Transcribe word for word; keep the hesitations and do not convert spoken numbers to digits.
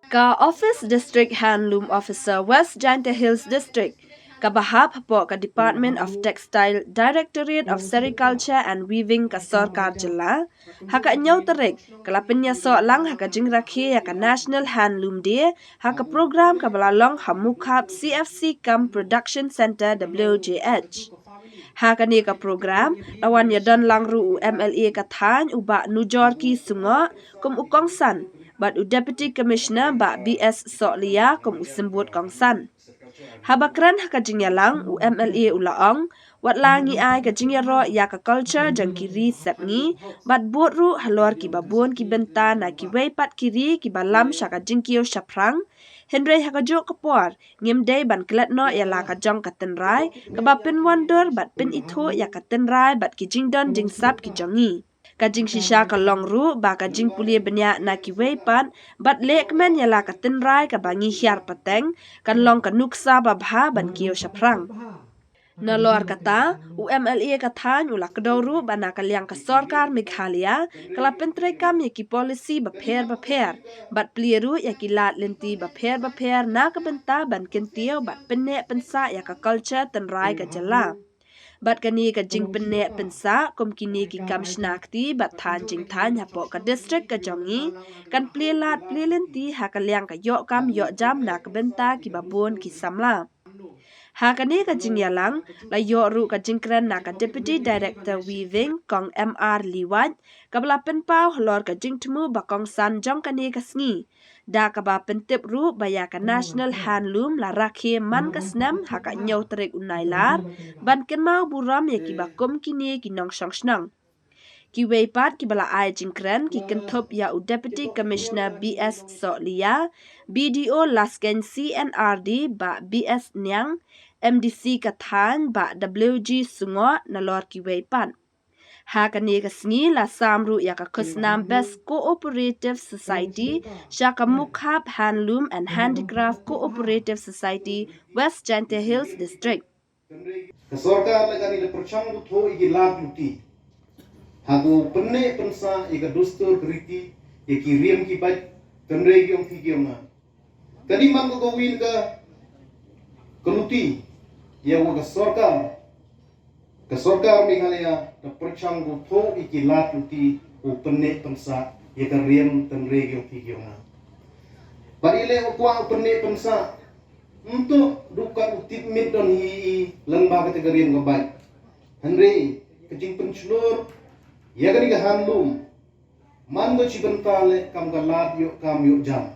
Ka Office District Handloom Officer West Jaintia Hills District, kaba hap hapoh ka Department of Textile, Directorate of Sericulture and Weaving ka Sorkar Jylla, ha ka hynñiew tarik, ka la pynïasoh lang ha ka jingrakhe ïa ka National Handloom Day, ha ka program kaba la long ha Mukhap C F C cum Production Centre W J H. Ha kane ka program, la wan ïadon lang ruh u M L A ka thaiñ u Bah Nujorki Sungoh, kum u kongsan, bad u Deputy Commissioner Bah B S Sohliya kum u symbud kongsan. Haba kren ha ka jingïalang, u M L A u la ong, wat la ngi ai ka jingïaroh ïa ka culture jong ki ri sepngi, bad bud ruh halor kiba bun ki bynta na kiwei pat ki ri kiba lam sha ka jingkiew shaphrang, hynrei ha kajuh ka por, ngim dei ban klet noh ïa la ka jong ka tynrai, kaba pynwandur bad pynithuh ïa ka tynrai bad ki jingdon jingsap ki jong ngi. Ka jingshisha ka long ruh ba ka jingpule bniah na kiwei pat, bad leh kmen ïa la ka tynrai kaba ngi hiar pateng, kan long ka nuksa babha ban kiew shaphrang. Nalor kata, u M L A ka thaiñ u la kdew ruh ba na ka liang ka Sorkar Meghalaya, ka la pyntreikam ïa ki policy bapher bapher, bad plie ruh ïa ki lad lynti bapher bapher na ka bynta ban kyntiew bad pynneh pynsah ïa ka culture tynrai ka jylla. Bad kane ka jingpynneh pynsah, kum kine ki kam shna kti bad than jingthan hapoh ka district ka jong ngi, kan plie lad plie lynti ha ka liang ka ïoh kam ïoh jam na ka bynta kiba bun ki samla. Ha kane ka jingïalang, la ïoh ruh ka jingkren na ka Deputy Director Weaving, Kong M R Liwat, kaba la pynpaw halor ka jingthmu ba kongsan jong kane ka sngi. Da kaba pyntip ruh ba ïa ka National Handloom la rakhe man ka snem ha ka hynñiew tarik u Nailar, ban kynmaw burom ïa kiba kum kine ki nongshong shnong. Kiwei pat kiba la ai jingkren ki kynthup ïa u Deputy Commissioner B S Sohliya, B D O Laskeiñ C and R D Bah B S Niang, M D C ka thaiñ Bah W G Sungoh nalor kiwei pat. Ha kane ka sngi la sam ruh ïa ka khusnam Best Cooperative Society sha ka Mukhap Handloom and Handicraft Cooperative Society, West Jaintia Hills District. Ka sorkar la kani la pyrshang butho ïa ki lad luti. Ha ko pynneh pynsah ïa ka dustur ka riti, ïa ki riam ki bait, tynrai ki ong phi ki ong nga. Kani man ko kawin ka, ka luti, ïa wa ka sorkar. Ka sorkar Meghalaya, da pyrshang butho ïa ki lad luti, u pynneh pynsah, ïa ka riam tynrai ki ong phi ki ong nga. Bad ïa leh u kwah u pynneh pynsah, ym toh du kat u tipmit don hi i lyngba kata ka riam ka bait. Hynrei, ka jingpynshlur, ïa kani ka handloom, man ko shi bynta leh kam ka lad ïoh kam ïoh jam.